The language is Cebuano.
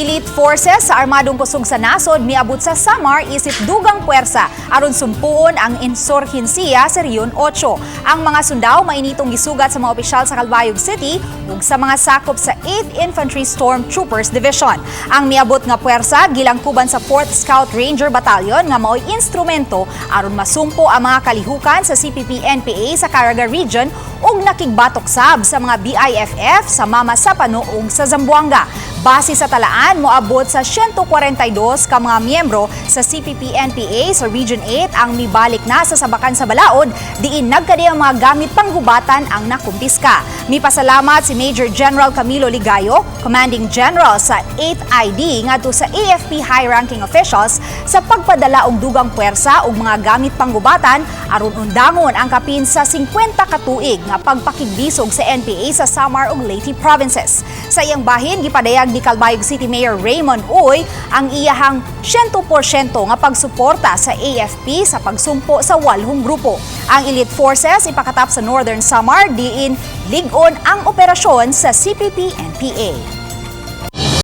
Elite forces sa Armadong Kusog sa Nasod miabot sa Samar isip dugang puwersa aron sumpuon ang insurhensiya sa Region 8. Ang mga sundao mainitong gisugat sa mga opisyal sa Calbayog City ug sa mga sakop sa 8th Infantry Storm Troopers Division. Ang miabot nga puwersa gilangkuban sa 4th Scout Ranger Battalion nga mao'y instrumento aron masumpo ang mga kalihukan sa CPP-NPA sa Caraga Region ug nakigbatok sab sa mga BIFF sa Mamasapano ug sa Zamboanga. Base sa talaan, moabot sa 142 ka mga miyembro sa CPP-NPA sa Region 8 ang mibalik na sa sabakan sa balaod, diin nagkadi ang mga gamit panggubatan ang nakumpiska. Mipasalamat si Major General Camilo Ligayo, Commanding General sa 8th ID, ngadto sa AFP high-ranking officials sa pagpadala og dugang puwersa ug mga gamit panggubatan aron undangon ang kapin sa 50 ka tuig nga pagpakigbisog sa NPA sa Samar ug Leyte provinces. Sa iyang bahin, gipadayag ni Calbayog City Mayor Raymond Uy ang iyahang 100% nga pagsuporta sa AFP sa pagsumpo sa walhong grupo. Ang elite forces ipakatap sa Northern Samar diin lig-on ang operasyon sa CPP-NPA.